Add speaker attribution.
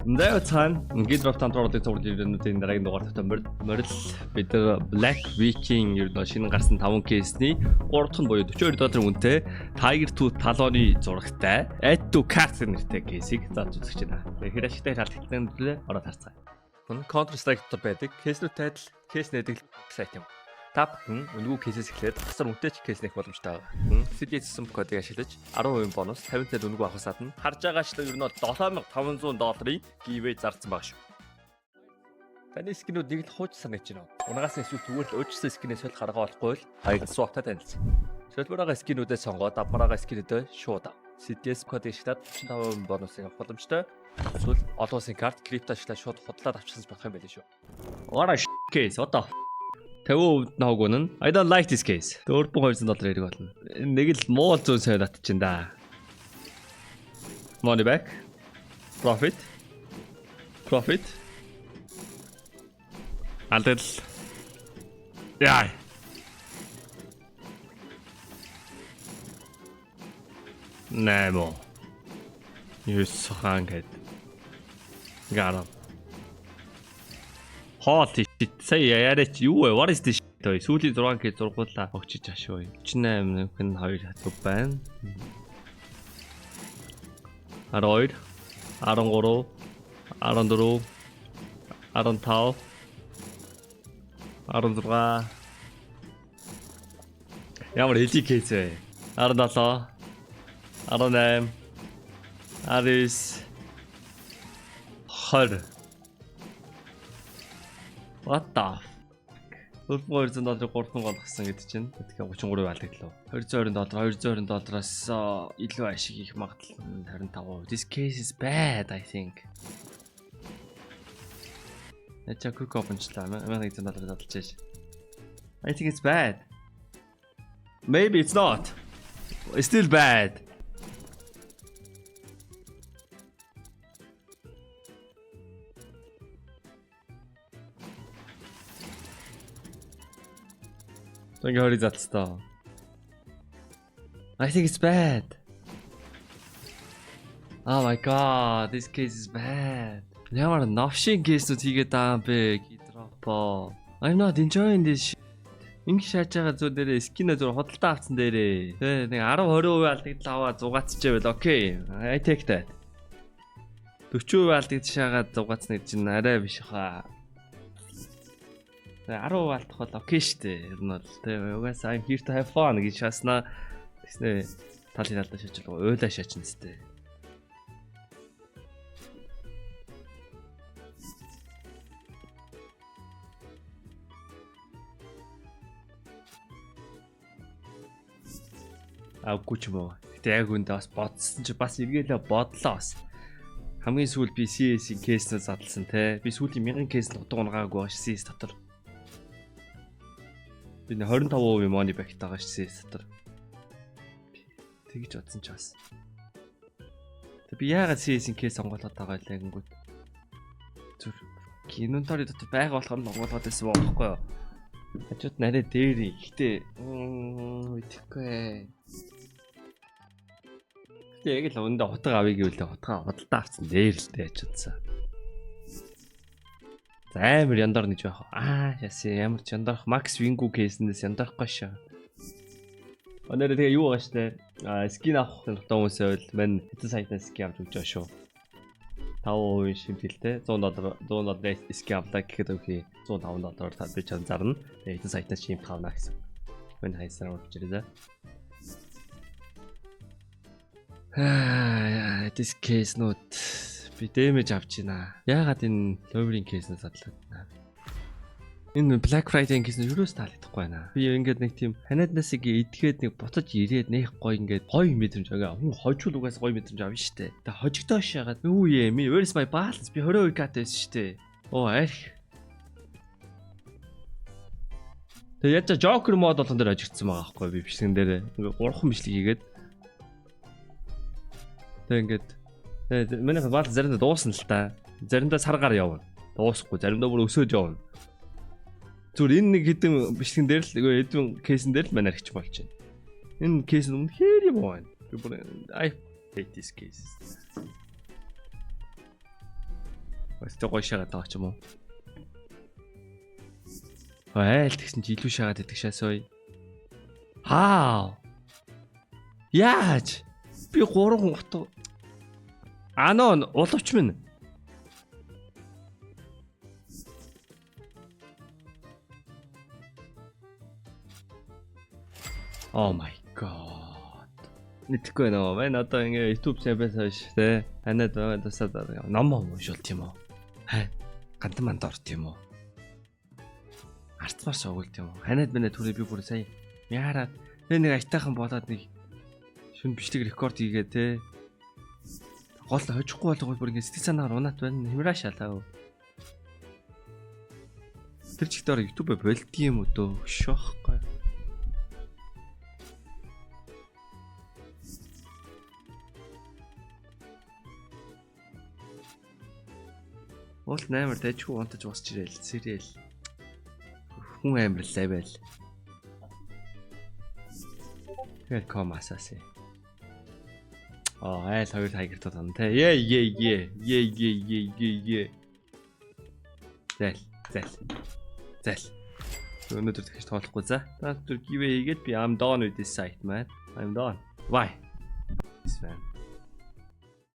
Speaker 1: Зай цаана Gear Drop хамтран цуврал ирэнүүдийн дараагийн дугаар тавтай морил бид нар Black Week-ийн ер нь шинэ гарсан 5 case-ний 3 дахь нь буюу 42 долларын үнэтэй Tiger Tooth Talon-ы зурагтай Add to Cart нэртэй case-ийг зааж үзэж байна. Тэгэхээр хэр ашигтай хэр алдагтай нүдлээ ороод харцгаая. Counter Strike дотор байдаг case-нүүтэй адил case нээдэг сайт юм. Та бүхэн үнэгүй case-ээс эхлээд асар үнэтэй ч case нээх боломжтой байгаа. CDS кодыг ашиглаж 10% бонус 50 цент үнэгүй авахаас гадна харж байгаачлан ер нь бол 7500 долларын giveaway зарцсан байгаа шүү. Таны skin-үүд нэг л хууч санагдаж байна. Унгаас нь эсвэл зүгээр л өөрчлөсөн skin-ээ солих арга болохгүй л хоёр swap-тай танилцсан. Солбороо skin-үүдээ сонгоод авмараа skin-үүдээ шууд ав. CDS кодыг ашиглаад 35% бонусыг авах боломжтой. Эсвэл олон улсын карт крипто ашиглаад шууд худлаад авчихсан болох юм байл шүү. What a case. What the 50% ноог үнэн. I don't like this case. 4200 доллар хэрэг болно. Нэг л муу зүүн сайн татчихин да. Money back. Profit. Profit. Алдал. Яа. Немо. Юус хаан гэд. Гараа. Holy shit. Сая яриач юу вэ? What is this shit? Ой, сүүлийн 6 к зургуулаа огчиж ашгүй. 38 нэмэх нь 2 хатуу байна. 12, 13, 14, 15, 16. Ямар элий case вэ? 17, 18, 19, 20. What the fuck? 4200 долларыг 3 голгосон гэдэг чинь тэгэхээр 33% алдагдлаа. 220 доллар, 220 доллараас илүү ашиг хийх магадлал нь 25%. This case is bad, I think. Яча quick open-члаа. 1100 доллар задлж байж. I think it's bad. Maybe it's not. It's still bad. Ингээ хориг задлаа. I think it's bad. Oh my God, this case is bad. Ямар новшин case-нүүд хийгээд байгаа юм бэ? Drop. I'm not enjoying this shit. Ингэ шааж байгаа зүйл дээрээ skin-ээ зүр худалдаа авцсан дээрээ. Тэ нэг 10 20% алдагдал аваа зугаацчихвэл okay. I take that. 40% алдагдал шаагаад зугаацна гэж чинь арай биш хаа. Тэгээ 10% алдах бол okay шүү дээ. Ер нь бол тэ угаасаа I'm here to have fun гэж шааснаа тэгснэ талын талдаа шаачил уйлаа шаачна сте. Авгүй ч юм уу. Гэтэ яг үндэ бас бодсон чи бас эргэлээ бодлоо бас. Хамгийн сүүл би CS-ийн case-нээс задлсан те. Би сүүлийн 1000 case нь утга унгаагүй байгаа ш CS дотор. Би 25% money back байгаа ш CS дотор. Тэгж бодсон ч бас. Тэг би яагаад CS-ийн case сонгоолоод байгаа вэ гингүүд. Зүр inventory дотор байгаа болохоор онгоолгоод байсан байхгүй юу? Хажууд нь арай дээр. Гэтэ мэдэхгүй. Гэтэ яг л өндөө утга авъя гэвэл утга худалдаа авсан дээр л дээ хажуудсан. За амар яндар гэж байх. Аа яасан ямар ч яндарах Max Wingu case-нээс яндарахгүй шээ. Өнөөдөр тэгээ юу байгаа штэ. А skin авах хэрэгтэй хүмүүсээ бол мань хэдэн сайтаас skin авч өгч байгаа шүү. 5% шимтгэлтэй 100 доллар, 100 долларын skin авлаа гэхэд өөхий 105 доллараар та би чам зарна. Тэгээ хэдэн сайтаас шимт авна гэсэн. Мань хайсаар орж ирээ за. Аа, this case note би damage авч байна. Яагаад энэ Lover-ийн case-нээс задлаад байна? Энэ Black Friday case нь юроос таалагдахгүй байна. Би ингээд нэг тийм ханиаднаас ингээ идэхэд нэг буцаж ирээд нэх гоё ингээд гоё мэдрэмж байгаа. Хүн хожуул угаас гоё мэдрэмж авна штэ. Тэгээ хожигдоо шагаад юу юм? Where is my balance? Би 22 к байсан штэ. Оо арх. Тэгээ яаж Joker mode болгон дээр ажигдсан байгаа байхгүй би бичлэгэн дээр ингээ 3хан бичлэг хийгээд. Тэгээ ингээд тэгээ миний баланс заримдаа дуусна л та. Заримдаа саргаар явна. Дуусахгүй, заримдаа бүр өсөөж явна. Зүгээр энэ нэг хэдэн бичлэгэн дээр л хэдэн case-эн дээр л манай архич болж байна. Энэ case нь үнэхээр юм байна. Би бүр I hate this case. Өстө гоё шагаад байгаа ч юм уу. Айл тэгсэн чи илүү шагаад идэх шаасой. Хаа. Яаж? Би 3 гут. Анон уловч минь. Oh my god. Мэдхгүй байна уу? Мэн одоо ингээ YouTube channel хойш те. Танад тусаад ном ном уншуулт юм уу? Хай. Гандан манд орт юм уу? Арцмаар шоглт юм уу? Ханаад мэнэ түрээ би бүр сая яарад тэ нэг аятайхан болоод нэг шүн бичлэг рекорд хийгээ те. Гол хожихгүй болгоо бүр ингээ сэтгэл санаагаар унаат байна. Хэмраа шалаа. Тэр чигтээр YouTube болдгийм юм уу дөө? Шохгүй. Уул 8-аар дайжгүй унтаж босч ирээл. Сэрэл. Хүн амар лавел. Тэгэл ком асаасэ. Аа, айл хоёр тайгер тулгана те. Е е е е е е е е. Зайл, зайл. Зайл. Өнөөдөр тэгж тоолохгүй за. Та түр giveaway хийгээд би I'm done with this site, man. I'm done. Why? This man.